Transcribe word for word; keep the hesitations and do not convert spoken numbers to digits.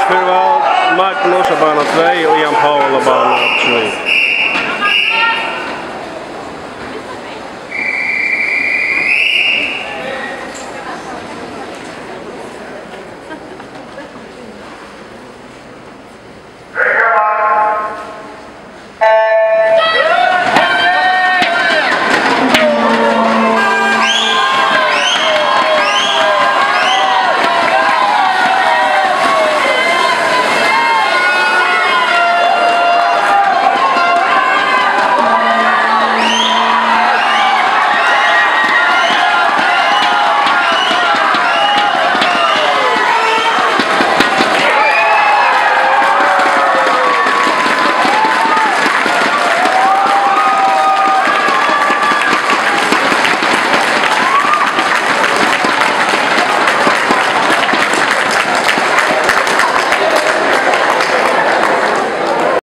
Fyrr var Magnus á bana tvey og Jan Paul á bana trý.